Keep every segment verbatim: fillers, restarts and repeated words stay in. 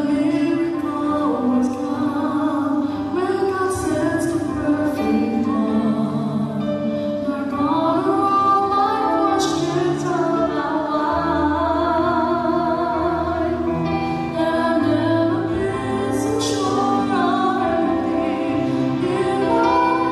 Miracles come when God sends the perfect one. Like honor all my questions are now why. And never been so sure of anything in life.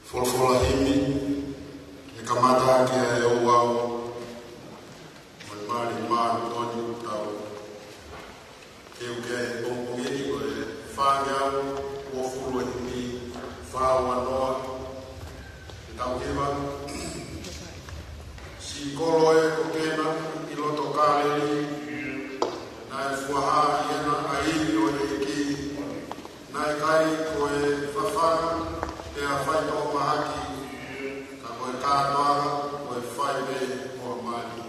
Folofola himi, ʻe kamata ki he ouau, mo e mali māʻoniʻoni ʻoku tau teu ki ai he pongipongi ni, ko e fāngeau uofulu ʻo e himi fā ua noa. ʻE tau hiva. Siʻi kolo ē ko Kena ʻi loto Kāleli, naʻe fuaha ʻi hena ʻa e ivi ʻo e ʻEiki, naʻe kai ko e fafanga, pea faitoʻo mahaki, ka ko e kātoanga ko e fai pē ʻo e mali.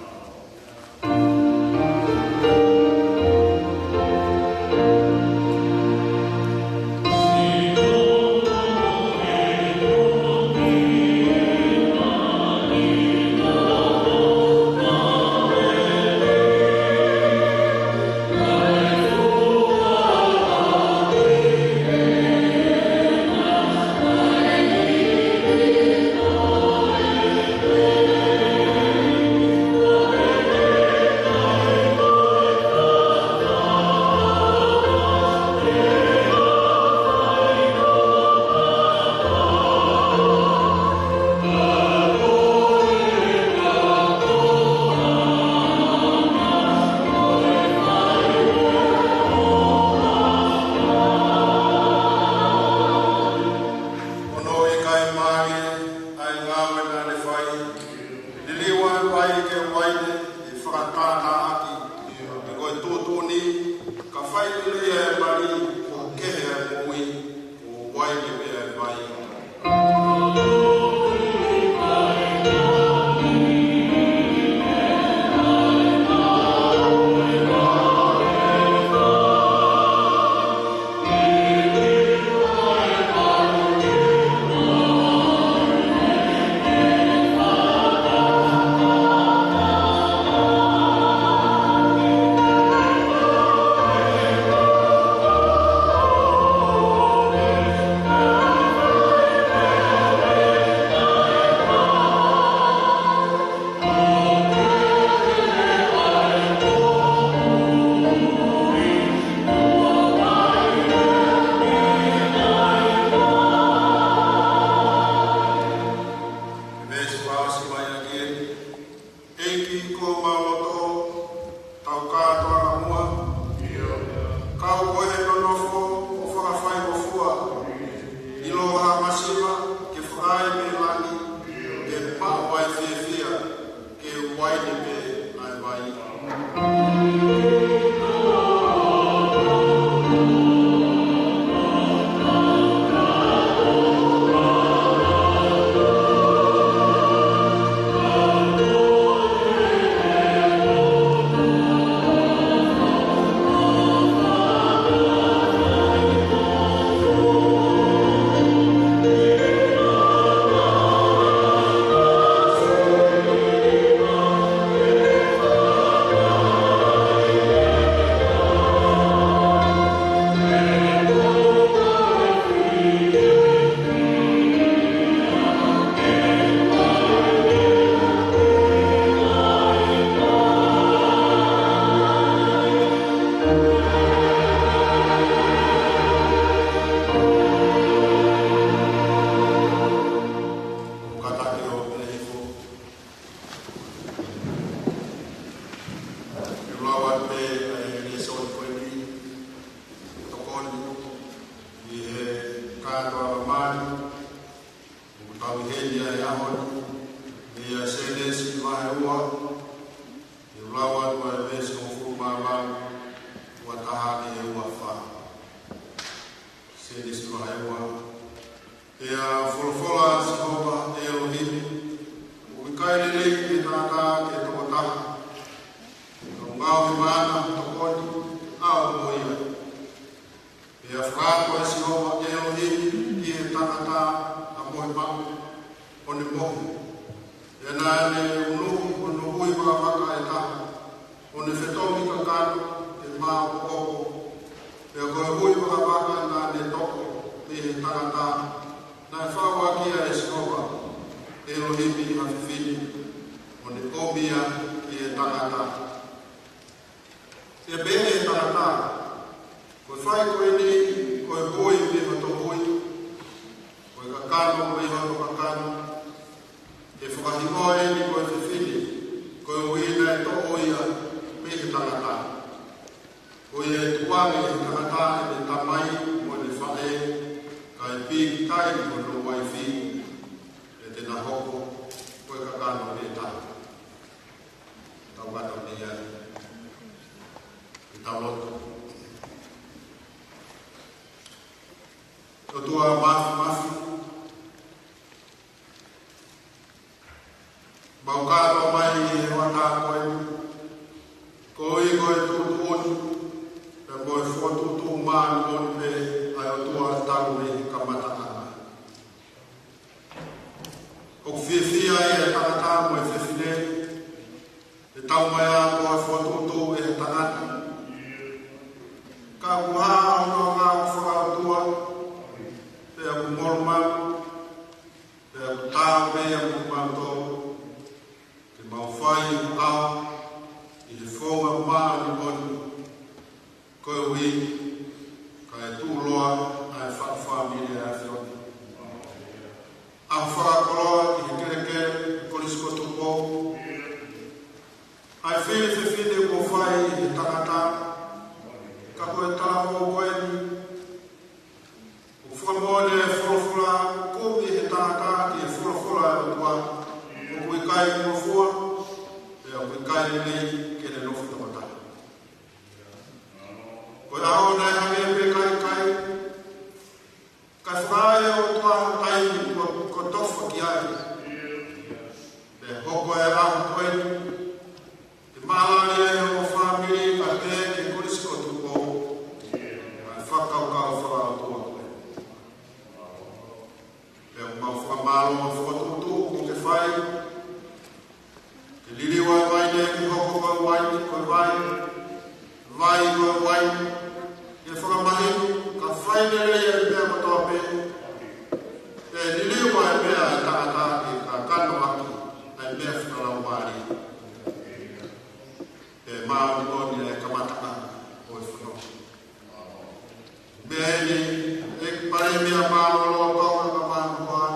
Hono ʻikai mālie ʻa e ngāue naʻa ne fai. Liliu ʻa e vai ke uaine, ʻe fakatātāʻaki. He ko e tuʻutuʻuni, ka fai lelei ʻa e mali, kuo kehe ʻa e moʻui, kuo uaine pē ʻa e vai. Veesi fā ʻosi mai ʻaki eni. ʻEiki ko homau loto, tau kātoanga muʻa. Kau ko e nonofo ʻo fakafaingofua. ʻIlo ha masiva ke fai mei langi, ke maʻu ai fiefia, ke uaine pē ʻa e vai. Kātaki ʻo pehē hifo. ʻE lau atu pē ʻa e lēsoni ko eni, tokoni ʻi he kātoanga mali ʻoku tau ʻi heni ʻi he ʻaho ni, mei he Sēnesi vahe ua, ʻe lau atu ʻa e veesi hongofulu mā valu, ua taha ki he ua fā. Sēnesi vahe ua. Pea folofola ʻa Sihova ʻElohimi, ʻoku ʻikai lelei ki he tangata ke tokotaha, ka ʻoku ngaohi maʻana ha tokoni ʻo ʻaonga mo ia. Pea fakaako ʻe Sihova ʻElohimi ki he tangata ha mohe maʻu, ʻo ne mohe. Pea naʻa ne unuhi hono hui vakavaka ʻe taha, ʻo ne fetongi kakano ke māʻopoʻopo. Pea ko e hui vakavaka naʻa ne toʻo mei he tangata, naʻe faʻu ʻaki ia ʻe Sihova ʻElohimi ha fefine, ʻo ne ʻomi ia ki he tangata. Pea pehē ʻe he tangata, Ko e fai ko eni, ko e hui mei hoto hui, ko e kakano mei hoto kakano. ʻIkai ko hono uaifi, ʻe te na hoko ko e kakano pē taha. Tau kata mei ai. Ke tau lotu. ʻOtua Māfimafi, mau kātoa mai ʻi he hoʻatā ko eni, koeʻuhi ko e tuʻutuʻuni, pea mo e fokotuʻutuʻu māʻoniʻoni pē ʻa e ʻOtua tau mei he kamataʻanga. ʻOku fiefia ʻa e tangata mo e fefine, ʻe tau mai ʻa ko e fokotuʻutuʻu ʻe he tangata. Ka ʻoku hā hono ngāue fakaʻotua, pea ʻoku molumalu, pea ʻoku taau pē ia mo kimautolu, ke mau fai ʻa e ʻaho ʻi he founga māʻoniʻoni, koeʻuhi kae tuʻuloa ʻa e faʻu fāmili ʻa e ʻAfiona. ʻAho fakakoloa ki he kelekele, Kolisi ko Tupou. ʻA e fili fefine kuo fai ʻe he tangata, ka ko e talavou ko eni, ʻoku fakamoʻoni ʻa e folofola, kumi ʻe he tangata ki he folofola ʻa e ʻOtua, ʻoku ʻikai ngofua, pea ʻoku ʻikai lelei ke ne nofo tokotaha. Ko e ʻaho naʻe hangē pē kai kai, kae fakaʻai ʻe he ʻOtua ha taimi kuo, kuo tofa ki ai. Pea hoko e ʻaho ko eni, ke mālali ai hoʻo fāmili kae pehē ki he Kolisi ko Tupou, ʻa e fakakaukau fakaʻotua ko eni. Pea ʻoku mau fakamālō ʻa e fokotuʻutuʻu kuo ke fai, ke liliu ʻa e vai ni ke hoko ko e uaine ko e vai, vai ko e uaine, ke fakamahino, ka fai lelei ʻa e meʻa kotoa pē, pea liliu ʻa e meʻa ʻa e tangata ke kakano ʻaki ʻa e meʻa fakalaumālie. Pea māʻoniʻoni ʻa e kamataʻanga ʻo e fononga. Meʻa eni, ʻEiki Palēmia mālōlō Tonga, ka mālō koā.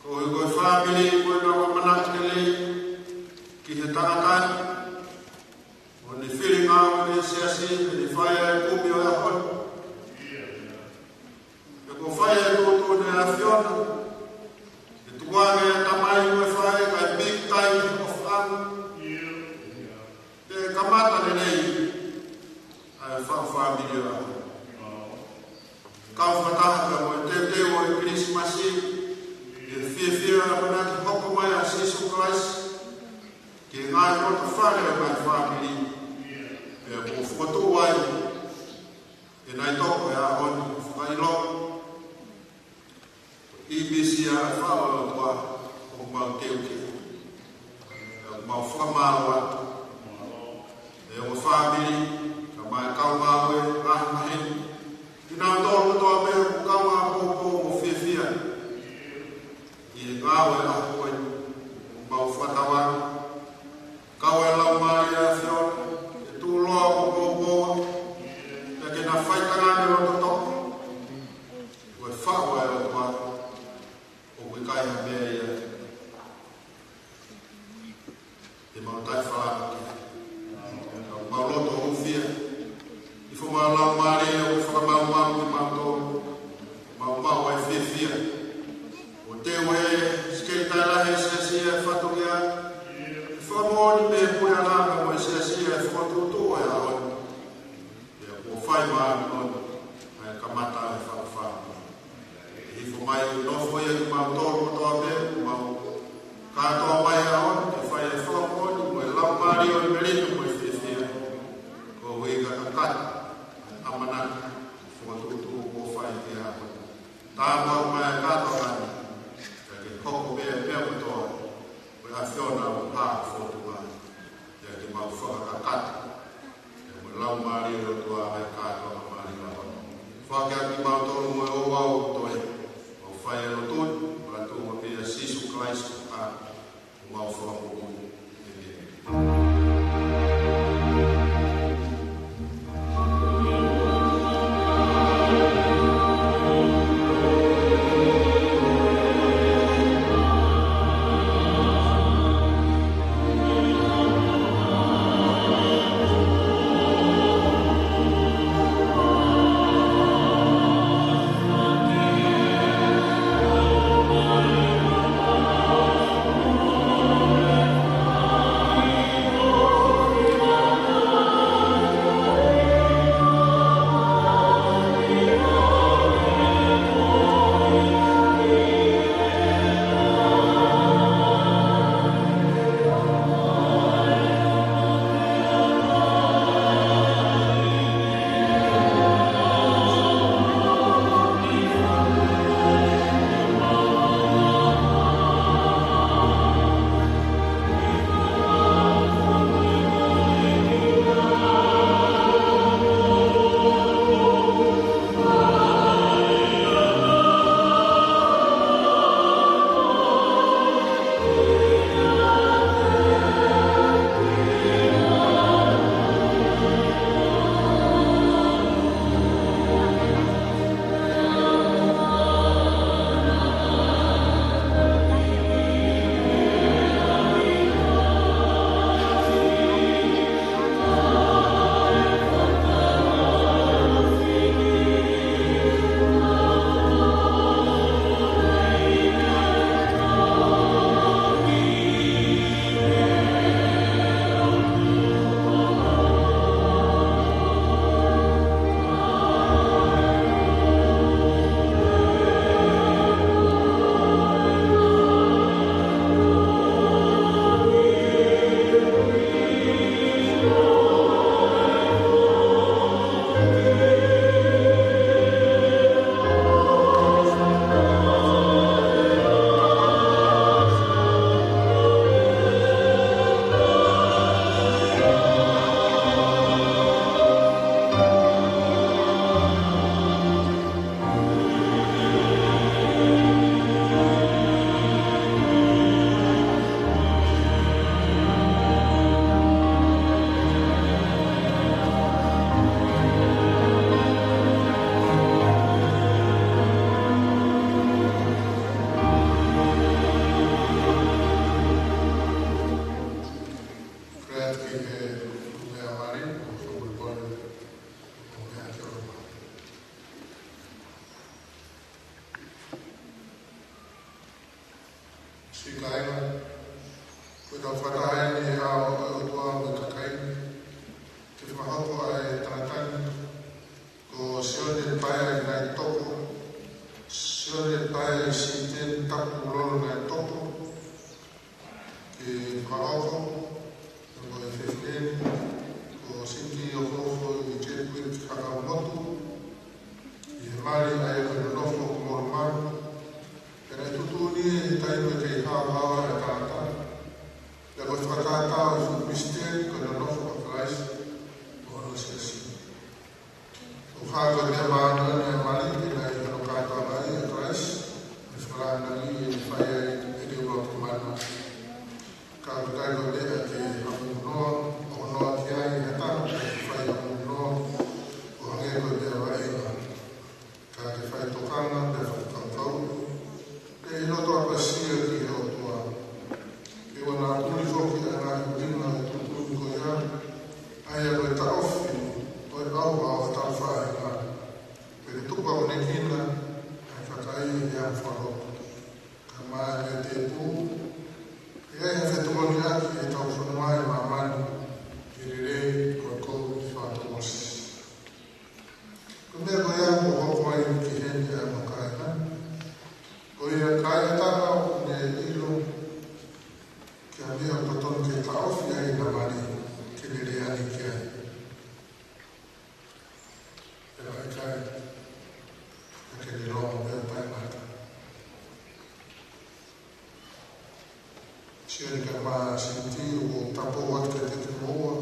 Koeʻuhi ko e fāmili, ko ʻenau ʻamanaki lelei ki he tangata ni, ʻo ne fili ngāue ki he siasi, ʻo ne fai ʻa e kumi ʻo e ʻaho ni. Pea kuo fai ʻa e tuʻutuʻuni ʻa e ʻAfiona, ke tukuange ʻa e tamai mo e faʻē kae pīkitai ki he ʻofaʻanga, pea kamata lelei ʻa e faʻu fāmili ʻo e ʻaho ni. Kau fakataha pea mo e teuteu ʻo e Kilisimasi, ʻi he fiefia ʻamanaki hoko mai ʻa Sīsū Kalaisi ki he ngaahi loto fale ʻo e ngaahi fāmili, pea kuo fokotuʻu ai ʻe nai toko e ʻaho ni, fakaʻilo ʻi he misi ʻa e faʻu ʻa e ʻOtua ʻoku mau teu ki ai. ʻOku mau fakamālō atu ʻi he ongo fāmili, kae ʻumaʻā e kau ngāue, ngaahi maheni, kinautolu kotoa pē ʻoku kaungā poupou mo fiefia ʻi he ngāue ʻa e ʻaho ni, ʻoku mau fakatauange, kau e Laumālie ʻa e ʻAfiona ke tuʻuloa mo poupou, pea ke na fai tangane loto toʻa, ko e faʻu ʻa e ʻOtua, ʻoku ʻikai ha meʻa ia te mau taʻefalala ki ai. Ka mau loto hūfia, ʻi he foʻi mau Laumālie ʻoku fakamalumalu kimautolu, mau maʻu ʻa e fiefia. ʻO teu ʻe he Sekelitali Lahi ʻo e Siasi ʻa e fatongia, ʻe fakamoʻoni mei he puleʻanga pea mo e siasi ʻa e fokotuʻutuʻu ʻo e ʻaho ni. Pea kuo fai māʻoniʻoni ʻa e kamata ʻa e faʻu fāmili. ʻE hifo mai ʻo nofo ʻiate kimautolu kotoa pē, mau kātoa mai he ʻaho ni ke fai ʻa e fakamoʻoni mo e laumālie ʻo e melino mo e fiefia. Koeʻuhi kae kakato ʻa e ʻamanaki fokotuʻutuʻu kuo fai ki he ʻaho ni. Tāpuakiʻi mai ʻa e kātoanga ni, kae ke hoko pē ʻa e meʻa kotoa ko e ʻAfiona ʻoku hā ʻo fokotuʻu mai. Pea ke mau fakakakato, pea mo e Laumālie ʻo e ʻOtua ʻa e kātoanga māʻoniʻoni. Foaki atu kimautolu mo e ouau ʻo e toe. Mau fai ʻa e lotu ni, ʻi he huafa ʻo Sīsū Kalaisi ko homau Fakamoʻui. ʻĒmeni. Kāinga, ko ʻetau fakataha eni ʻa e ʻOtua mo e kakai ni ke fakahoko ʻa e tangata ni, ko Sione Paea Naitopo, Sione Paea Siteni Tapulolo Naitopo, ke fakahoko, pea mo e fefine ni, ko Siti Ofoofo ʻi Chadwick Hakamotu, ʻi he mali ʻa ia ko e nonofo ko Molomalu, pea naʻe tuʻutuʻuni ʻi he taimi naʻe kei haohaoa e tangata, pea ko e fakatātā ʻo e fuʻu misiteli ko e nonofo ʻa Kalaisi mo hono siasi. ʻOku hā ko e meʻa māʻoniʻoni ʻa e mali, pea ʻi hono kātoanga ʻa Kalaisi, ʻi he fakalāngilangi ʻe fai ai ʻene ʻuluaki mana. Ka ʻoku ʻikai ko e meʻa ke hamunoa, ʻo noa ki ai ha taha, ke fai hamunoa, ʻo hangē ko e meʻa vaʻinga. Ka ke fai tokanga, pea fakakaukau, pea ʻi loto ʻapasia ki he ʻOtua. Ke ʻoua naʻa puli foki ʻa e ngaahi ʻuhinga ʻo e tuʻutuʻuni ko ia, ʻa ia ko e taʻofi ʻo e ʻauha ʻo hotau faʻahinga. Pea ke tuku ʻamanekina ʻa e kakai ʻi he anga fakalotu. Ka maʻa e tēpile, ʻe ʻi ai ha fetokoniʻaki ʻi heʻetau fonua ʻi māmani, ke lelei ko e kovi fakatouʻosi. Ko e meʻa ko ia kuo hoko ai ki heni ʻa e makaina. Ko ia ka ʻi ai ha taha ʻoku ne ʻilo ki ha meʻa ʻoku totonu ke taʻofi ai ʻena mali, ke ne lea ange ki ai. Pea ʻikai, ka ke ne longo pē ʻo taʻengata. Sione kae ʻumaʻā Siti, ʻoku ou tapou atu kiate kimoua,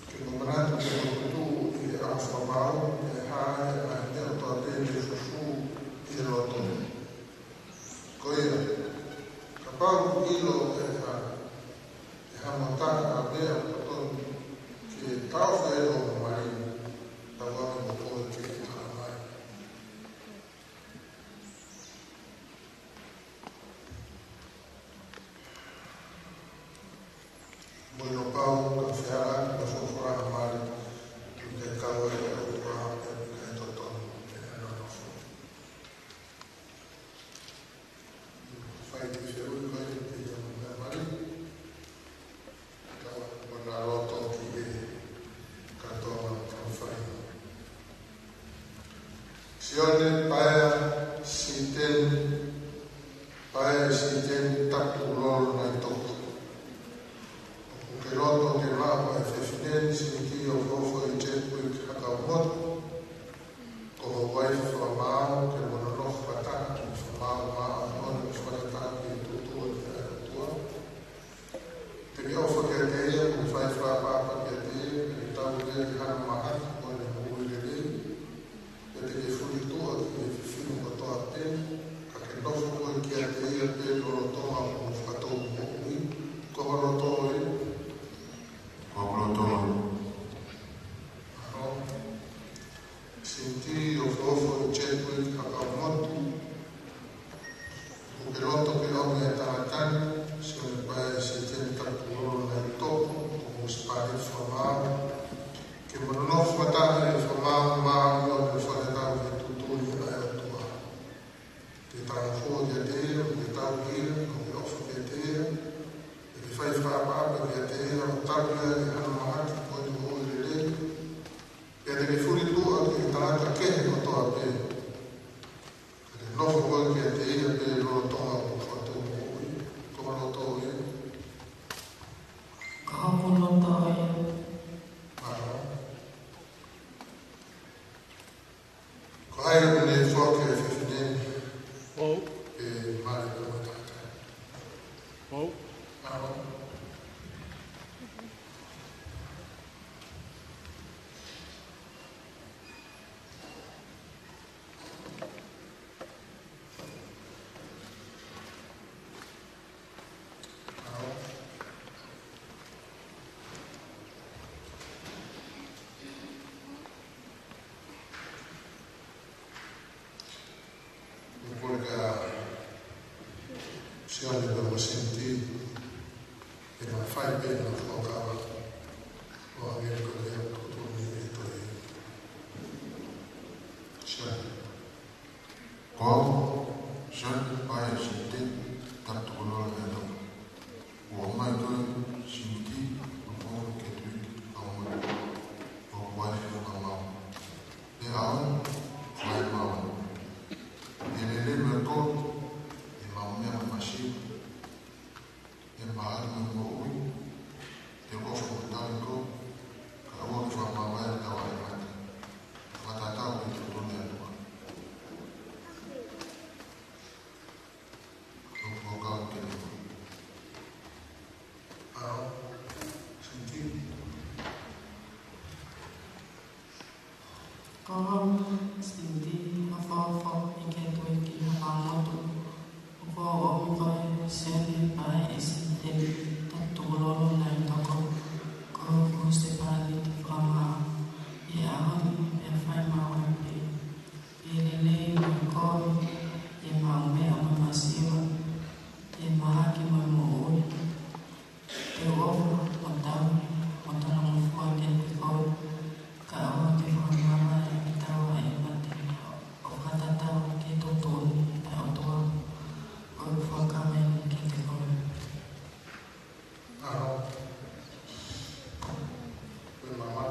ke mou manatu ke mou tuʻu ʻi he ʻaho fakamaau, ʻe hā ai ʻa e meʻa kotoa pē ʻoku fufū ʻi he loto. Ko ia, kapau ʻoku ʻilo ʻe ha, ʻe ha mou taha ʻa e meʻa ʻoku totonu ke taʻofi ai hoʻomou mali, tauange mo koe ke ke talamai. Mo e lopau ka feala, ka folofola ha mali, ʻoku ʻikai kau ai ʻa e ʻOtua, ʻoku ʻikai totonu ke ne nonofo. Fai ki he ui mai, ke ia mo e mali. Ka ʻoua naʻa loto ki he kātoanga ʻoku fai. Sione Paea Siteni, Paea Siteni Tapulolo Naitopo. ʻOku ke loto ke maʻu ʻa e fefine ni, Siti Ofoofo ʻi Chadwick Hakamotu, ko ho uaifi fakamaau, ke mou nonofo fakataha ʻi he fakamaau maʻa hono fakatatau ki he tuʻutuʻuni ʻa e ʻOtua. Te ke ʻofa kiate ia, mo ke fai fakaʻapaʻapa kiate ia, pea ke tauhi ia ʻi hano mahaki mo ʻene moʻui lelei. Pea te ke fulituʻa ki he fefine kotoa pē, ka ke nofo koe kiate ia pē lolotonga hoʻo fakatou moʻui. Ko ho loto ia? Ko hoku loto ia. Mālō. Siti Ofoofo Chadwick Hakamotu, ʻoku ke loto ke ʻomi ʻa e tangata ni, Sione Paea Siteni Tapulolo Naitopo, ko ho husepāniti fakamaau, ke mou nonofo fakataha ʻi he fakamaau maʻa hono fakatatau ki he tuʻutuʻuni ʻa e ʻOtua. Ke talangofua kiate ia, ke tauhi ia, ke ʻofa kiate ia, ke fai fakaʻapaʻapa kiate ia, ʻo tauhi ia ʻi hano mahaki mo ʻene moʻui lelei. Pea te ke fulituʻa ki he tangata kehe kotoa pē, ka ke nofo koe kiate ia pē lolotonga hoʻo fakatou moʻui. Ko ho loto ia? Ko hoku loto ia. Mālō. Ko hai ʻoku ne foaki ʻa e fefine ni? Ou. Ke mali pē mo e tangata? Ou. Mālō. Ko e kole kia Sione pea mo Siti, ke na fai pē ʻena fuakava, ʻo hangē ko e meʻa ʻoku tuʻutuʻuni ʻe he tohi. Sione. Ko au, Sione Paea Siteni, Tapu Tukulolo Leaitoko. Kuo ʻomai koe Siniti Lofoofo Ketuiki Fakamotu, ko ho uaifi ʻo Kamau. ʻE ʻaho ni, fai maʻu. ʻE lelei mo e kovi, ʻe maʻu meʻa mo e masiva, ʻe mahaki mo e moʻui, ʻe ʻofa mo tauhi koe, kae ʻoua ke fakamavae ʻetau ʻatamai. Fakatatau ki he tuʻutuʻuni ʻa e ʻOtua. Ko e fuakava ki he ʻOtua. ʻAho, Siniti. Ko Siniti Lofoofo Ketuiki Fakamotu, ʻoku ou ʻomi koe Sione Pae ʻe Siniti Tapu Tukulolo Leaitoko, ko hoku husepāniti fakamaʻa, ʻi he ʻaho ni pea fai maʻu ai pē. ʻE lelei mo e kovi, ʻe maʻu meʻa mo e masiva, ʻe mahaki mo e moʻui, ʻe ʻofa mo tauhi mo talangofua kiate koe, kae ʻoua ke fakamavae ʻetau ʻatamai, ʻo fakatatau ki he tuʻutuʻuni ʻa e ʻOtua. Ko e fuakava eni kiate koe. ʻAho. Ko e mama.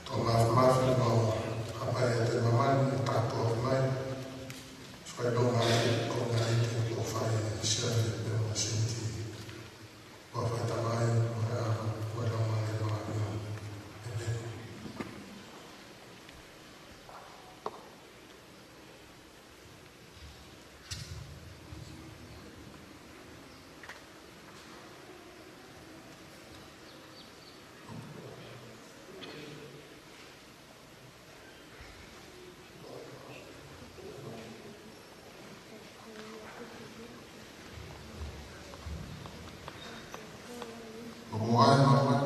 Tō mafimafi mo hapai ʻa e māmani ʻe tāpuaki mai. Fai ʻo mai ko ngā ʻi te ko fai ʻe Sione pea mo Siniti. Ko e fai Tamai, ko e ʻAlo, ko e Laumālie Māʻoniʻoni. ʻĒmeni. ʻOku ʻai maʻu mai,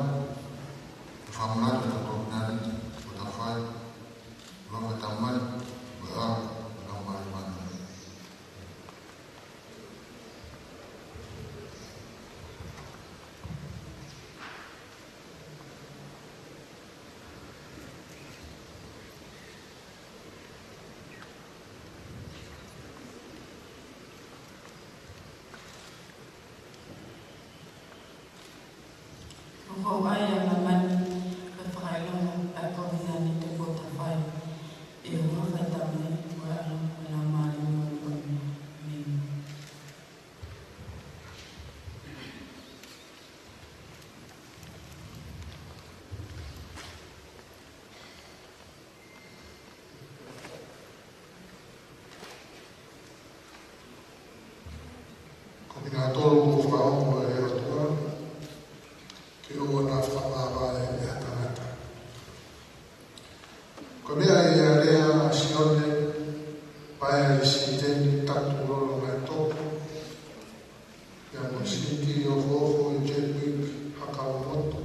ʻe fakamanatu ʻa e kominaniti, ko e tafai, ʻofa ʻa e Tamai, ko e ʻAlo, ko e Laumālie Māʻoniʻoni. ʻOku ʻai ʻa māmani, ko e fakaʻilonga ʻa e kominaniti ko e tafai, ʻi he huafa ʻo e Tamai, ko e ʻAlo, ko e Laumālie Māʻoniʻoni. ʻĒmeni. Ko kinautolu kuo fakaongo ʻe he ʻOtua ke ʻoua naʻa fakamavae ʻe ha tangata. Ko e meʻa ʻi he lea ʻa Sione Pae ʻe Siniti Tapu Tukulolo Leaitoko, pea mo Siniti Lofoofo Ketuiki Fakamotu,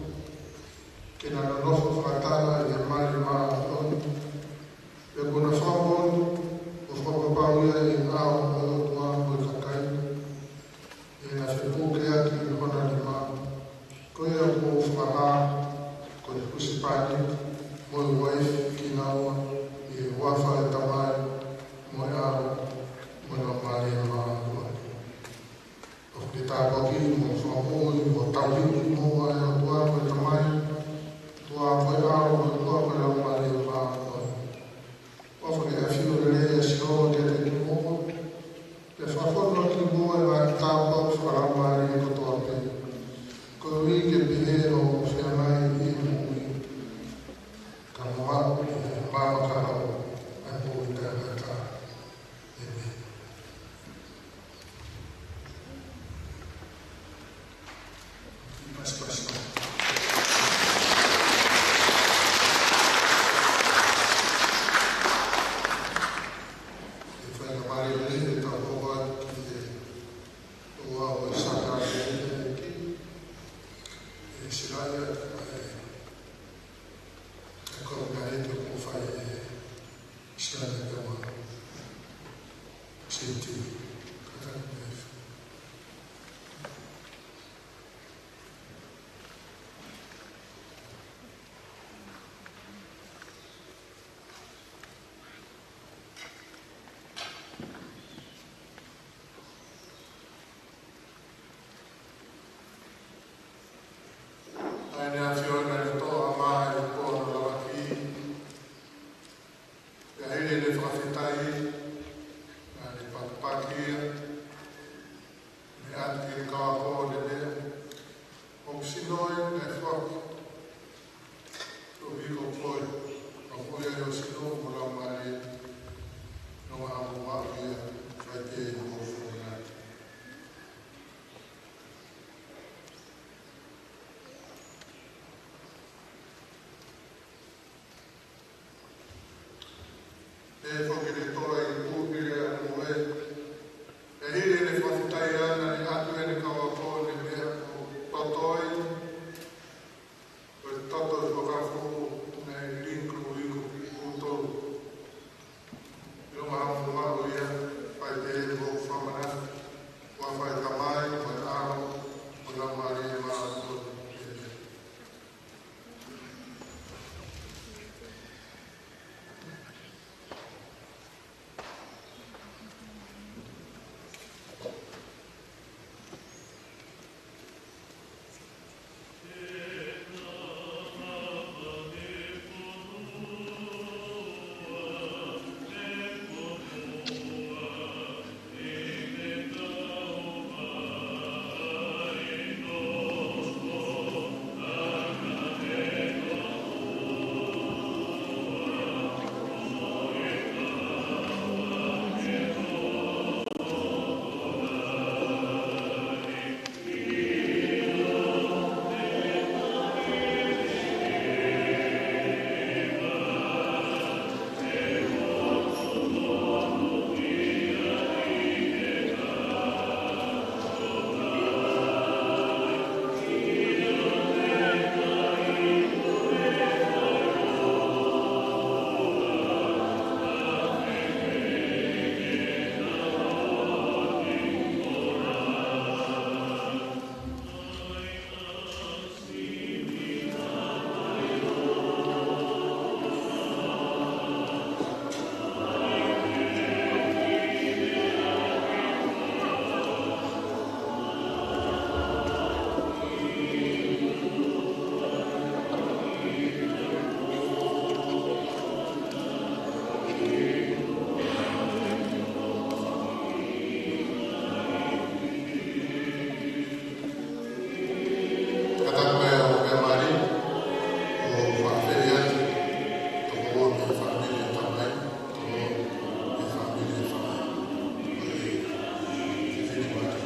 ke na nonofo fakataha ʻi he mali māʻoniʻoni, pea kuo na fakamoʻoni ʻo fakapapauʻi ʻa e ʻao ʻo e ʻOtua mo e kakai, ʻi heʻena fepukeaki ʻi hona nima. Ko ia kuo u fakahā ko e husepāniti mo e uaifi kinaua ʻi he huafa ʻo e Tamai mo e ʻAlo mo e Laumālie Māʻoniʻoni. ʻOku ke tāpuaki mo fakamoʻui mo tauhi kimoua ʻe he ʻOtua ko e Tamai, ʻOtua ko e ʻAlo, ʻOtua ko e Laumālie Māʻoniʻoni. ʻOfa ke ʻafio lelei ʻa Sihova kiate kimoua, pea fakafonu ʻaki kimoua ʻa e ngaahi tāpuaki fakalaumālie kotoa pē, koeʻuhi ke pehē hoʻomou feangai ʻi he moʻui, kae maʻu ʻi he maama kahaʻu ʻa e moʻui taʻengata. ʻĒmeni. Siti. ʻA ʻEne ʻAfio naʻa ne toʻo ʻa e mā ʻi he pō hono lavaki, pea hili ʻene fakafetaʻi, naʻa ne pakipaki ia, ne ʻatu ki he kau ako ʻo ne lea, Ko hoku sino ē, naʻe foaki ʻo hoko ko e, ʻa ko ia ʻi ho sino mo e laumālie, nonga ʻamu maʻu ia, fai pē ʻi hoʻo fakamoʻoni. Pea foki ne toʻo ʻa e kupuʻi pile ʻa e mohe, pea hili ʻene fakafetaʻi ʻa ia, naʻa ne ʻatu ki heʻene kau ako ʻo ne lea, Ko e toto ē, ko e toto ʻo e fuakava foʻou naʻe lilingi koeʻuhi ko kimoutolu. Nonga ʻamu maʻu ia, fai pē ʻi hoʻo fakamoʻoni. Ko e ʻofa ʻa e Tamai, mo e ʻAlo, mo e Laumālie Māʻoniʻoni. ʻĒmeni. Kātaki mai ʻa e meʻa mali, ʻo fakafeʻiloaki, tokua mo e fāmili ʻa e tamai, tokua mo e fāmili ʻa e faʻē. Ko e fefine mali.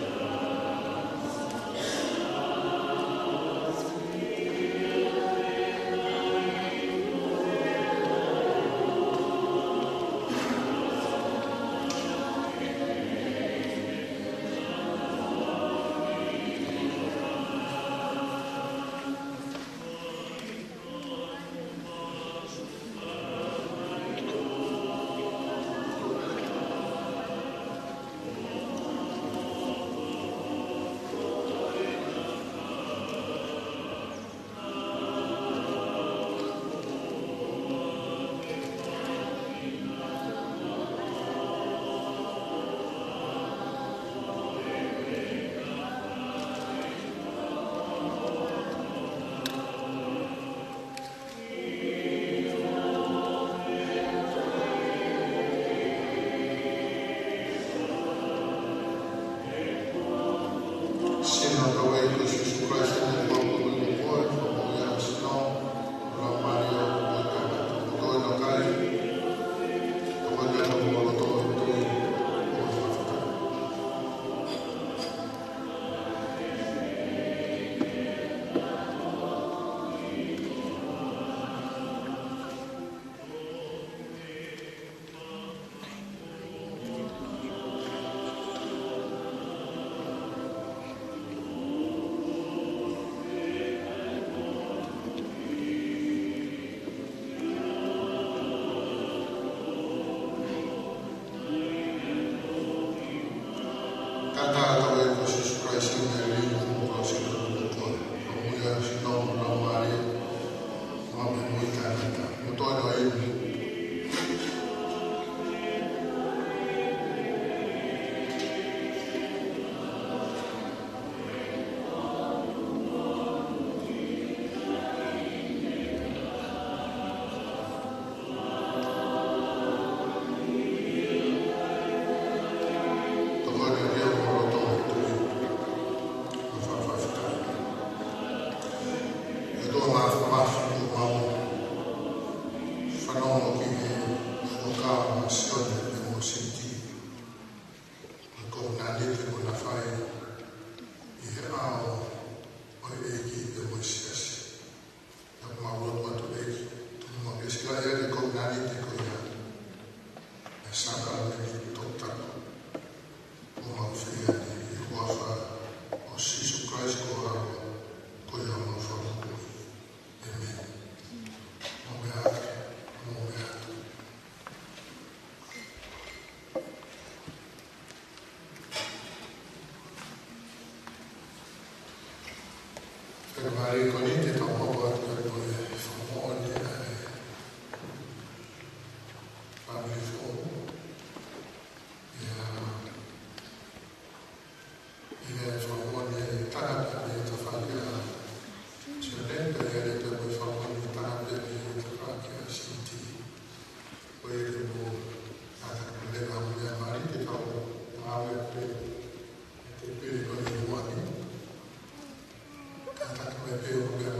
Sino ʻo e ʻEiki ko Sīsū Kalaisi, naʻe fakamoʻui koe, fakamoʻui ʻa e sino, ʻo e Laumālie ʻo e ʻOtua, ʻo e ʻOtua ʻo e kai, ʻo e ʻOtua ʻo e loto ʻo e tui, ʻo e fakafetaʻi. ʻi he tokotoko. Ko ʻemau fie ʻi he huafa ʻo Sīsū Kalaisi ko e ʻAlo, ko homau Fakamoʻui. ʻĒmeni. Mou meʻa ā, mou meʻa ā. Pea ko e meʻa ko eni te tau hoko atu ai ko e fakamoʻoni ʻa e fāmili foʻou. ʻIo, ʻi he fakamoʻoni ʻa e tangata mei he tafaʻaki ʻa Sione, pea ʻi he ʻi he fakamoʻoni ʻa e tangata mei he tafaʻaki ʻa Siti. Ko ia te mou kātaki mai leva ʻa e meʻa mali te tau ngāue pē, te pē ko e moʻoni. Kātaki mai pē ʻo meʻa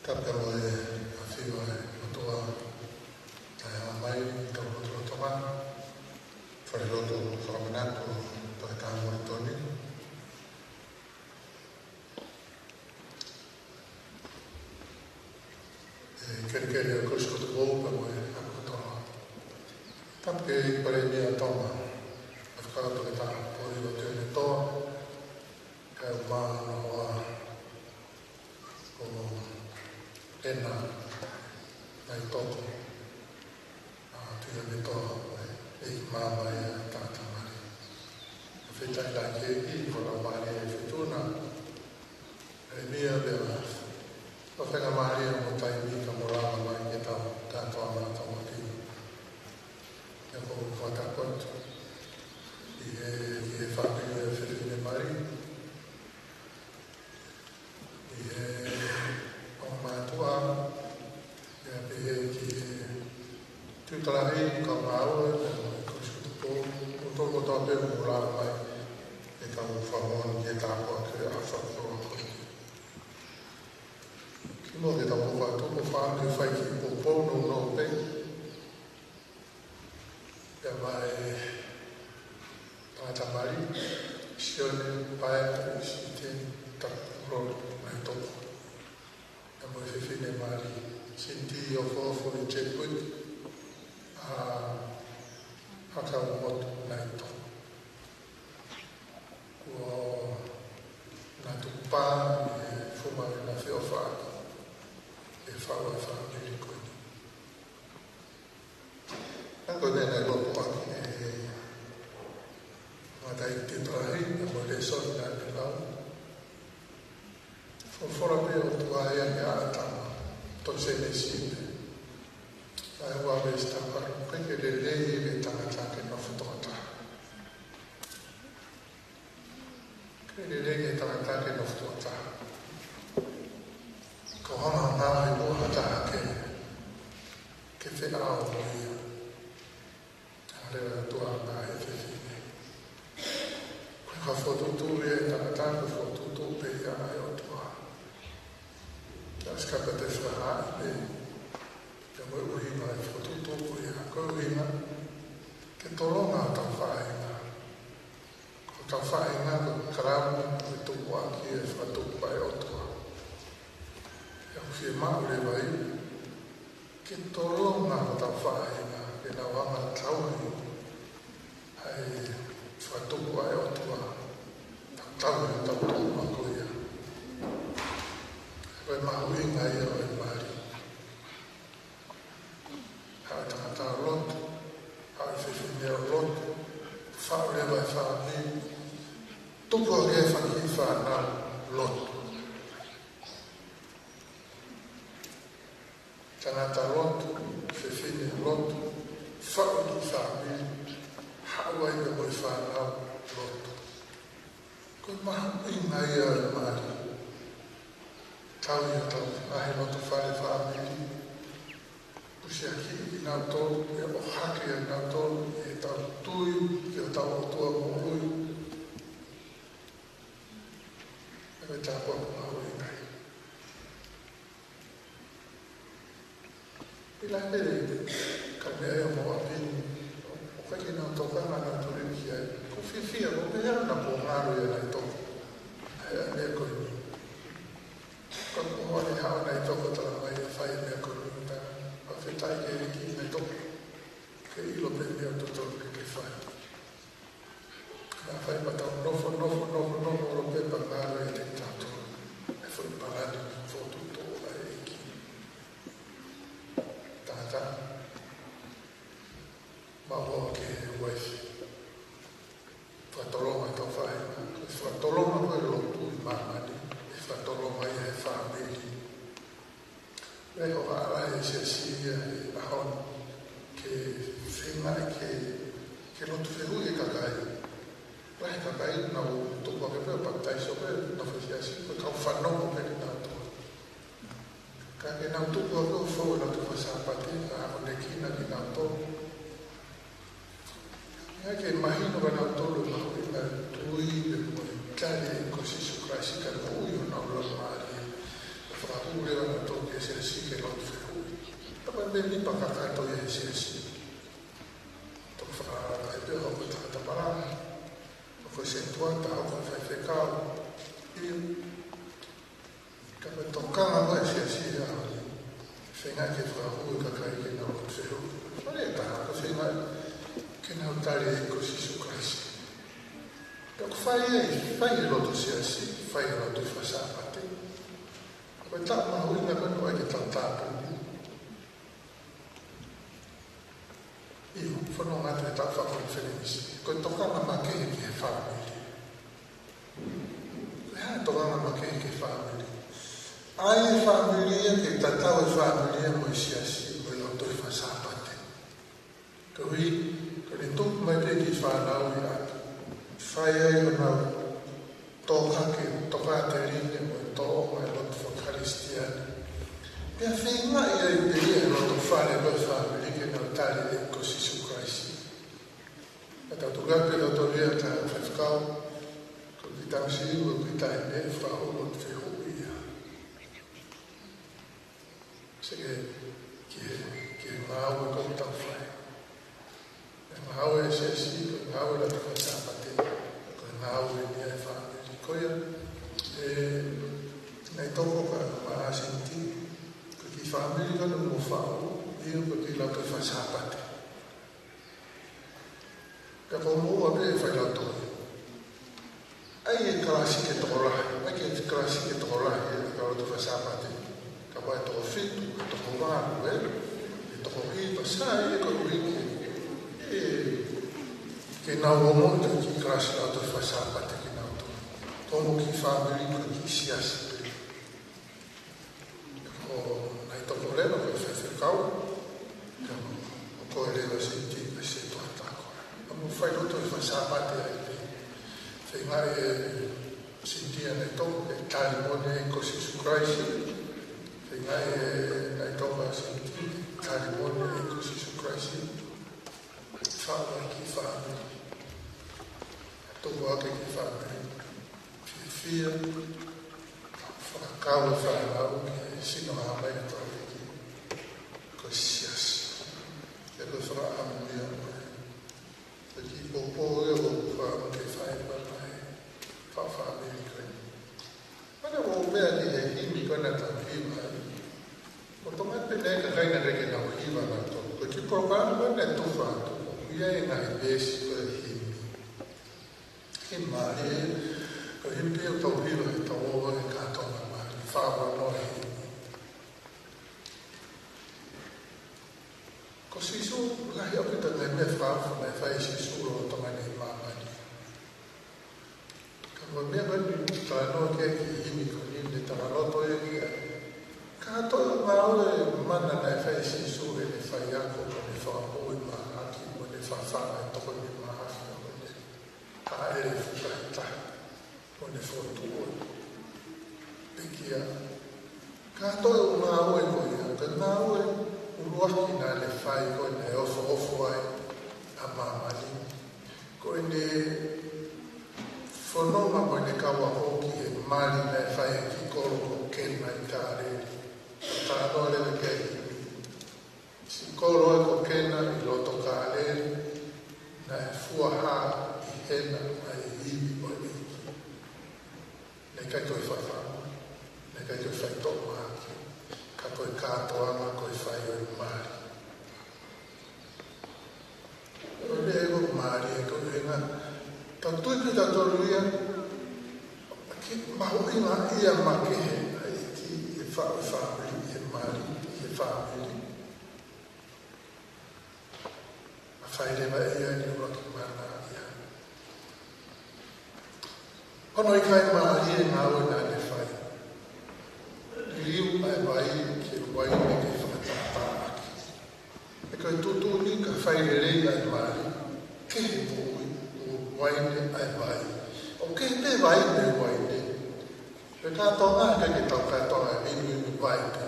Ka pea mo e ʻafio ʻa e ʻOtua, ʻa e ʻomai ʻetau lotolotonga, falelotu fakamanatu ʻo e Tohi Tapu Moulitoni. ʻE kelekele ʻa e Kolisi Kotoa Pē pea mo e ʻAposetolo. Tapu ki he Palēmia ʻo Tonga, ʻa e Fakatoketā Pōliva Tuʻiʻonetoa, kae ʻumaʻā hono hoa ko Ena Naitoko, ʻa Tuʻiʻonetoa, ʻa e ʻEiki Māmani ʻa e Tangata Mali. Fakafetaʻi lahi ki he ʻEiki, fakalaumālie ʻa e Fetuna, ʻa e meʻa pea fakafetaʻi mālie mo taimi ka mo lava mai ke tau kātoanga tau maki. Pea ʻoku ou fakatapu atu ki he, ki he fāmili ʻo e fefine Mali, ʻi he ongo mātuʻa, pea pehē ki he Tuʻi Tokolahi, kau ngāue, pea mo e Kolisi Kotoa Pē, mo tolo mo tau pē mo lava mai ke tau fanongo ki he tāpuaki ʻa e fakatoketā ko eni. Kimuʻa ke tau hoko atu, ʻoku ou fakaʻamu ke fai kiʻi poupou nounou pē pea mo e tangata Mali, Sione Paea Siteni Tapulolo Naitoko. Pea mo e fefine Mali, Siniti Ofoofo ʻi Jetwood, ʻa Hakaumotu Naitoko. Kuo na tuku pā ʻi he fuma ʻena feʻofaʻaki ʻi he faʻu ʻa e fāmili ko eni. Ka ko e meʻa naʻe lotu ʻaki ʻe he tangataʻeiki Tuʻi Tokolahi, pea mo e lēsoni naʻa ne lau. Folofola pē ʻOtua ia ʻia ʻĀtama, tohi Sēnesi pē. Vahe ua veesi taha valu, ʻoku ʻikai ke lelei ki he tangata ke nofo toko taha. ʻIkai ke lelei ki he tangata ke nofo toko taha. Ko e hanga ʻe he ʻOtua ke, ke feʻao mo ia. Haleluia, ʻOtua ʻa e fefine. Ko e fokotuʻutuʻu ia ʻa e tangata, ko e fokotuʻutuʻu pē ia ʻa e ʻOtua. That's got the different heart, eh? Pea ko e ʻuhinga e fokotuʻutuʻu ko ia, ko e ʻuhinga ke tolonga hotau faʻahinga. Ko hotau faʻahinga ko e kalauni, ko e tupuʻaki e fakatupu ʻa e ʻOtua. Pea ʻoku fiemaʻu leva ia ke tolonga hotau faʻahinga, ke nau hanga ʻo tauhi ʻa e fakatupu ʻa e ʻOtua, tauhi hotau tupuʻaki ko ia. Ko e mahuʻinga ia ʻo e mali. Haʻu e tangata ʻo lotu, haʻu e fefine ʻo lotu, faʻu leva e fāmili, tupu ʻaki e fanga kiʻi fānau, lotu. Tangata lotu, fefine lotu, faʻu e kiʻi fāmili, haʻu ai pea mo e fānau, lotu. Ko e mahuʻinga ia ʻo e mali. Tauhi hotau ngaahi loto fale fāmili. Usiaki kinautolu, pea ʻohake kinautolu ʻi heʻetau tui ki hotau ʻOtua moʻui. Ko e tāpuaki mahuʻinga ia. ʻI he lahi pē, ka meʻa ia mo ʻapi ni, ʻoku ʻikai ke nau tokanga nautolu ki ai. ʻOku ou fiefia, ʻoku ou pehē ʻa ʻena kuo ngalo ia Naitoko. ʻA e meʻa ko eni. Ka ko hono haʻu Naitoko talamai ʻe fai e meʻa ko eni, pea fakafetaʻi ki he ʻEiki Naitoko. Ke ʻilo pē meʻa ʻoku totonu ke ke fai. Naʻa faifai pea tau nofo, nofo, nofo, nofo, ʻo pē pea ngalo ia kiate kitautolu e foʻi palani fokotuʻutuʻu ʻa e ʻEiki. Tangata, maʻu ʻa e uaifi. Fakatolonga hotau faʻahinga. Fakatolonga ko e lotu ʻi māmani. ʻE fakatolonga ia he fāmili. Pea ko e ʻalu ʻa e siasi ia he ʻaho ni ke feinga ke, ke lotu fehuʻi e kakai. Lahi e kakai naʻa nau tupu hake pē ʻo papitaiso pē, nofo he siasi, ko e kau fanongo pē kinautolu. Ka ke nau tupu hake ʻo fou ʻenau tupu Sāpate, ka akonekina kinautolu. Naʻe ʻikai ke mahino kia nautolu e mahuʻinga e tui pea mo e tali ko Sīsū Kalaisi kae moʻui honau laumālie. Pea fakahū leva nautolu ki he Pea ni pakakato ia he siasi. Toki fakataha pē hoko tangata malanga, hoko setuata, hoko faifekau. ʻIo. Ka ko e tokanga ko ē he siasi he ʻaho ni, feinga ke fakahū e kakai ke nau lotu fehuʻi. Ko e taha, ko e feinga ke nau tali ʻa e ʻEiki ko Sīsū Kalaisi. Pea ʻoku fai ai, fai e lotu siasi, fai e lotu faka-Sāpate. Ko e taʻu mahuʻinga ko eni ʻoku ʻai ke tau tāpuni. ʻIo, fanongo atu he taʻu fakakonifelenisi. Ko e tokanga makehe ki he fāmili. Ko e hā e tokanga makehe ki he fāmili? ʻAi e fāmili ia ke tatau e fāmili ia mo e siasi, mo e lotu faka-Sāpate. Koeʻuhi, ko ʻene tupu mai pē kiʻi fānau ʻi ʻapi, fai ai honau tokake, tokāteline mo e tōʻonga e lotu faka-Kalisitiane. Pea feingaʻi ai pē ia he loto fale mo e fāmili ke nau tali ʻa e ʻEiki ko Sīsū Kalaisi. Ka tau tuku atu pē tautolu ia ki he faifekau, ko e kiʻi tamasiʻi mo e kiʻi taʻahine, fakahū lotu fehuʻi ia. Sio ki he, ki he, ki he ngāue ko ē ʻoku tau fai. Ko e ngāue ʻa e siasi, ko e ngāue e lotu faka-Sāpate, ko e ngāue ia ʻa e fāmili. Ko ia, ē, naʻe tō ko ē ʻa Sinitī, ko e kiʻi fāmili ko ē naʻa mo faʻu, ʻio, ko e kiʻi lotu faka-Sāpate. Pea ko hoʻomou ʻapi ʻe fai lotu. ʻAi e kalasi ke tokolahi, ʻai ke kalasi ke tokolahi, ʻa e lotu faka-Sāpate. Kapau ʻe toko fitu, ʻe toko valu, ē, ʻe toko hiva, sai, ē, koeʻuhi ke, ē, ke nau ongoʻi e kiʻi kalasi lotu faka-Sāpate kinautolu. Ko hoʻomou kiʻi fāmili, ko e kiʻi siasi pē. Ko naʻe toko leva ko e faifekau, ka ko e leva Sinitī pe setuata ko ē. Ka mo fai lotu faka-Sāpate ai pē. Feingaʻi ʻe Sinitī ʻene tō, ke tali mo e ʻEiki ko Sīsū Kalaisi. Feingaʻi ʻe naʻe tō ʻa Sinitī, ke tali mo e ʻEiki ko Sīsū Kalaisi. Faʻu ai e kiʻi fāmili. Tuku ake e kiʻi fāmili. Fiefia. Fakakau e fānau ki he sino hā mai ʻa e ʻEiki ko e siasi. Pea ko e fakaʻamu ia ko e kiʻi poupou ia ʻoku ou fakaʻamu ke fai mai ʻa e faʻu fāmili ko eni. Mana ʻoku ou meʻa ki he himi ko ē naʻa tau hiva ai. Ko e tokanga pē naʻe ʻikai ke nau hiva nautolu. Ko e kiʻi polokalama ko ē naʻe tufa atu, ʻoku ʻi ai e ngaahi veesi ko ē himi. Himi mālie, ko e himi pē ʻoku tau hiva he tau ō he kātoanga mālie, fakaʻamu e himi. Ko Sīsū, lahi ʻaupito e ngaahi meʻa fakaofo naʻe fai ʻe Sīsū lolotonga ʻene ʻi māmani. Ka ko e meʻa ko eni ʻoku talanoa ki ai e kiʻi himi ko eni, ne talanoa atu ia ki ai. Kātoa e ngāue mana naʻe fai ʻe Sīsū, ʻene faiako, mo ʻene fakamoʻui mahaki, mo ʻene fafanga e tokoni mahaki, mo ʻene hāʻele fukahi tahi, mo ʻene fokotuʻu e pekia. Kātoa e ngāue ko ia, ko e ngāue ʻuluaki naʻa ne fai ko ē naʻe ofoofo ai ʻa māmani. Ko ʻene fononga mo ʻene kau ako ki he mali naʻe fai ʻe he kiʻi kolo ko Kena ʻi Kāleli. Talanoa leva ki ai e himi. Siʻi kolo ē ko Kena ʻi loto Kāleli, naʻe fuahā ʻi hena ʻa e ivi ʻo e ʻEiki. Naʻe ʻikai ko e fafanga, naʻe ʻikai ko e faitoʻo mahaki, ka ko e kātoanga ko e fai ʻo e mali. Ko e meʻa ē ʻoku mālie ko ē, ʻuhinga, tau tui pē tautolu ia, ke mahuʻinga ia makehe ʻa e ʻEiki ʻi he faʻu e fāmili, ʻi he mali, ʻi he fāmili. ʻA fai leva ia ni ua ki mana ia. Hono ʻikai mālie e ngāue naʻa ne fai. Liliu ʻa e vai ki he uaine ke fakatātāʻaki. He ko e tuʻutuʻuni ka fai lelei ʻa e mali, kehe e moʻui, ʻo uaine ʻa e vai. ʻO kehe pē vai mo e uaine. Pea kātoanga, ʻikai ke tau kātoanga e inu, inu vai pē.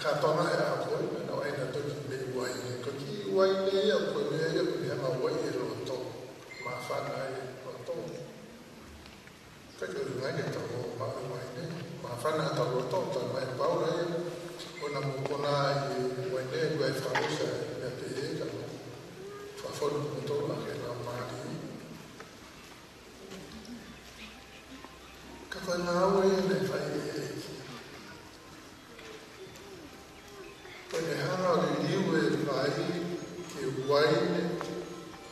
Kātoanga he ʻaho ko ē, naʻa nau ʻai nautolu e kiʻi meʻi uaine. Ko e kiʻi uaine ia, ko e meʻa ia, ko e meʻa ʻoku uai e loto. Māfana e loto. Ka ke ʻuhinga ke tau maʻu e uaine. Māfana ʻetau loto, tau mai Paula ia. Ko ʻena mokopuna ʻi Vainē, ko e fakaʻosi ia pē ʻe ka fakafonu mo tō ake la mali. Ka ko e ngāue naʻe fai ʻe he ʻEiki. Ko ʻene hanga ʻo liliu e vai ki he uaine,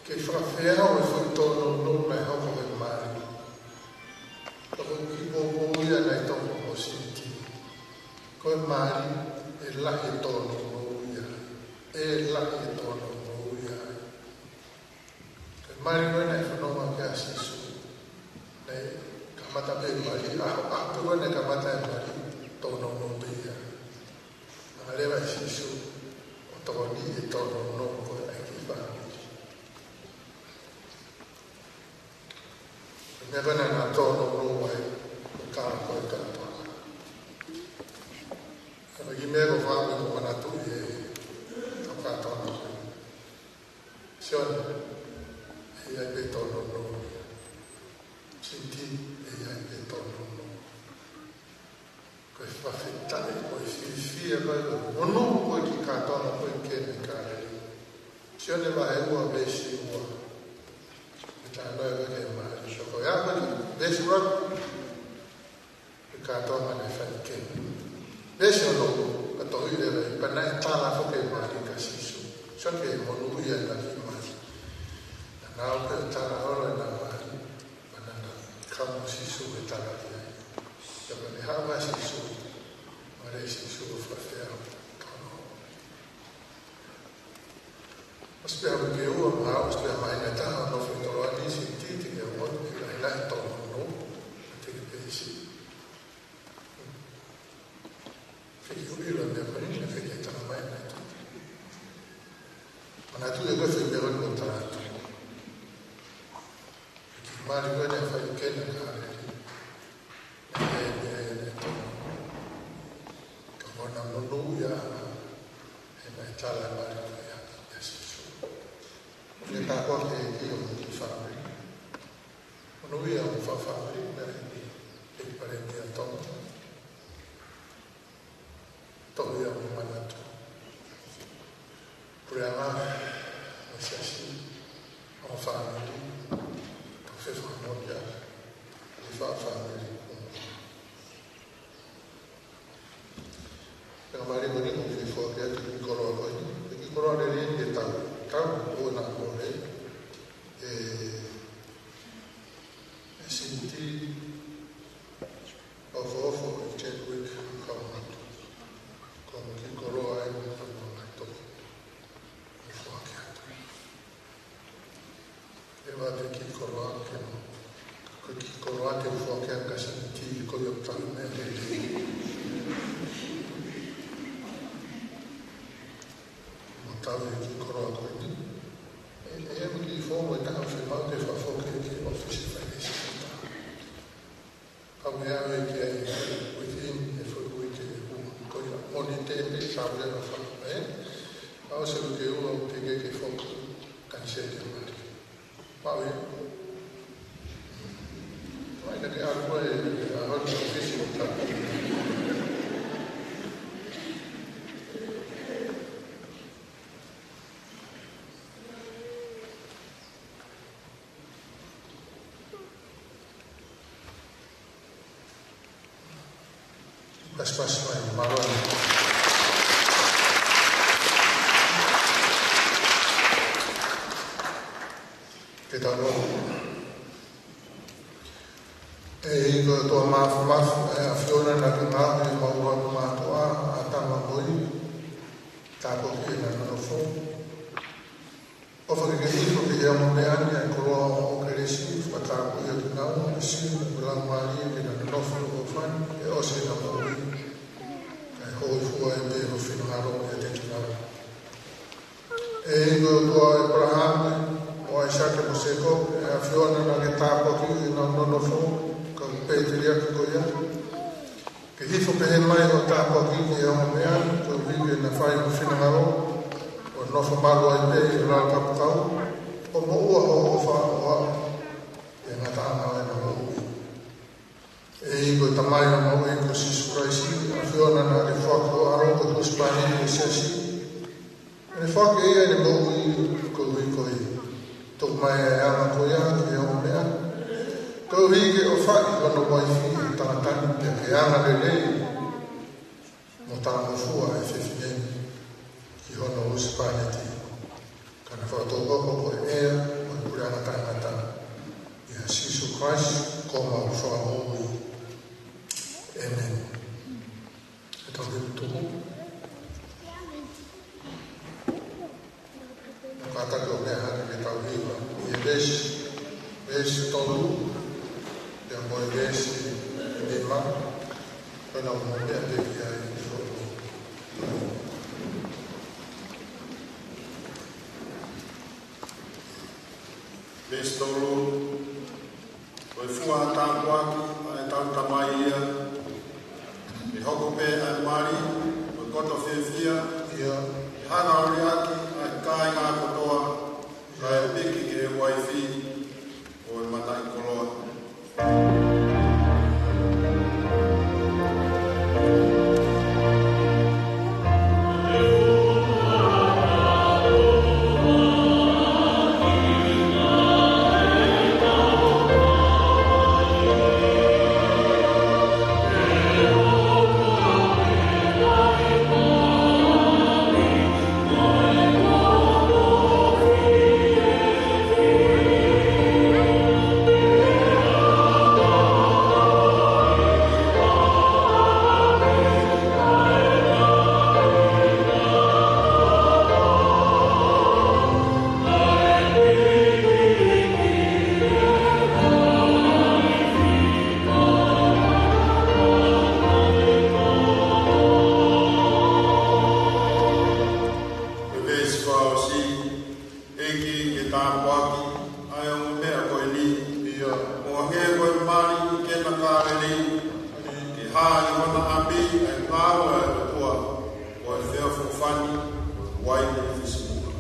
ke fakafeau e foʻi tōnounou naʻe hoko he mali. Ka ko e kiʻi poupou ia naʻe tō mo Sītī. Ko e mali, ʻe lahi e tōnounou ia. ʻE lahi e tōnounou ia. Ko e mali ko ē naʻe fanongo ki ai ʻa Sīsū. Naʻe kamata pē mali, ʻaho, ʻaho pē ko ē naʻe kamata e mali, tōnounou pē ia. Naʻe lava ʻe Sīsū ʻo tokoni e tōnounou ko ē ʻa e kiʻi fāmili. Ko e meʻa ko ē naʻa na tōnounou ai, ko e kala ko ē kātoa. Ko e kiʻi meʻa ko ē fāmili ko manatu ʻi he tau kātoa ko ē. Sione, ʻe ʻi ai pē tōnounou. Sītī, ʻe ʻi ai pē tōnounou. Ko e fakafetaʻi, ko e fiefia, ko e monū, ko e kiʻi kātoanga ko ē ki he Kāleli. Sione vahe ua veesi ua. Ko e talanoa ko ē ki he mali. So ko e hā ko ē veesi ua. Ko e kātoanga naʻe fai ki he. Veesi ono, ka tohi leva, pea naʻe tala foki e mali kia Sīsū. So ke monūʻia ʻena kiʻi mali. Naʻa nau pē tala ʻo ʻena mali. Pea naʻa na kau mo Sīsū he tala ki ai. Pea ko ʻene haʻu mai ʻa Sīsū, mali ʻe Sīsū ʻo fakafeau. ʻOsi pē ʻa e uike ua, mo ʻosi pē ʻa e māhina ʻe taha, nofo ʻi Koloani, Sītī, teʻeki ke ongoʻi, ʻe lahilahi e tōnounou, teʻeki ke ʻi ai. Teʻeki ke ʻilo e meʻa ko eni, teʻeki ke tala mai ʻe nautolu. Manatuʻi e ko e foʻi meʻa ko eni kuo tala atu. Kiʻi mali ko ē naʻe fai ki he Kāleli. Naʻe, naʻe, naʻe tō. Ka ko ʻena monūʻia, he naʻe tala e mali ko ia kia Sīsū. Ko e tāpuaki ki hoʻo kiʻi fāmili. Monūʻia hoʻo fāmili, naʻe ʻi he palēmia Tonga. Tohi ia mo manatu. Puleʻanga, mo e siasi, mo e fāmili, tau fefakamoʻoni ʻa e fā fāmili. Pea ka mali ko eni ʻoku ou fie foaki atu e kiʻi koloa ko eni. Ko e kiʻi koloa lelei ke tau, tau ʻo na kole. ʻE, ʻe Sītī, ʻOfoʻofa ʻi Chadwick Kaumatu. Ko e kiʻi koloa eni ka mo e ngaahi tohi. ʻOku ou foaki atu. ʻE vate kiʻi koloa ke mo. Ko e kiʻi koloa te u foaki atu kia Sītī ko ia ʻoku tau meʻa lelei. Mo tau e kiʻi koloa ko eni. ʻE, ʻe, mo e kiʻi fōmu ʻe taha ʻoku fiemaʻu ke fakafoki ki he ʻōfisi fai ʻe Sītī. Ka mea ʻave ki ai, within e foʻi uike ʻe ua, ko ia ʻo ni te te sa ule na fa, ē? Ka ʻosi e uike ʻe ua, ʻoku teʻeki ke foki, kaniseli e mali. Pau ē? Mai na ke ʻalu koe, ʻa honi ʻōfisi ʻo ta. Pasipasi mai, mālō. Ke tau lotu. ʻEiki ko e ʻOtua Māfimafi, ʻa e ʻAfiona naʻa ke ngaohi ʻemau loto mātuʻa, ʻa e tama ko eni, tāpuakiʻi ʻena nonofo. ʻOfa ke ke hifo ki he ongo meʻa ni ʻa e koloa ʻo hoʻo kelesi, fakatāpuakiʻi kinaua, ʻi he sino mo e laumālie ke na nonofo ʻi ho ʻofa ni, ʻi he ʻosi ʻena moʻui, kae hōifua ai pē ho finangalo ʻiate kinaua. ʻEiki ko e ʻOtua ʻo ʻĒpalahame, mo ʻAisake mo Sēkope, ʻa e ʻAfiona naʻa ke tāpuakiʻi ʻenau nonofo, kau pēteliake ko ia. Ke hifo pehē mai hoʻo tāpuaki ki he ongo meʻa ni, koeʻuhi ke na fai ho finangalo, ʻo nofo malu ai pē ʻi he lalokapukau, ʻo moʻua hoʻo ʻofa ʻo aʻu ki he ngataʻanga ʻo ʻena moʻui. ʻEiki ko e Tamai ʻo homau ʻEiki ko Sīsū Kalaisi, ʻa e ʻAfiona naʻa ke foaki ho ʻAlo ko e husepāniti ki he siasi, ʻo ne foaki ʻe ia ʻene moʻui koeʻuhi ko e toki mai ʻa e anga ko ia ki he ongo meʻa, koeʻuhi ke ʻofaʻi hono uaifi ʻe he tangata ni, pea ke angalelei mo talangofua ʻa e fefine ni ki hono husepāniti, ka na fakatouʻosi ko e ʻea ʻo e puleʻanga taʻengata, ʻia Sīsū Kalaisi ko homau Fakamoʻui. ʻĒmeni. Ke tau tuʻu. Kātaki ʻo meʻa hake ke tau hiva ʻi he veesi, veesi tolu, pea mo e veesi nima, ko ʻenau meʻa pē ki ai ʻi hono. Veesi tolu. Ko e fua ʻa e tāpuaki ʻa ʻetau Tamai ia, ʻe hoko pē ʻa e mali mo e koto fiefia, ʻio, ʻe hanga ʻo liʻaki ʻa e kāinga kotoa, kae piki ki he uaifi ʻo e mataʻikoloa. Ko e veesi fakaʻosi. ʻEiki, ke tāpuakiʻi ʻa e ongo meʻa ko eni, ʻio, ʻo hangē ko e mali ʻi he kāveli, ke hā ʻi hona ʻapi ʻa e ngāue ʻa e ʻOtua, ko e feʻofoʻofani ʻo e uaine fisimuʻa.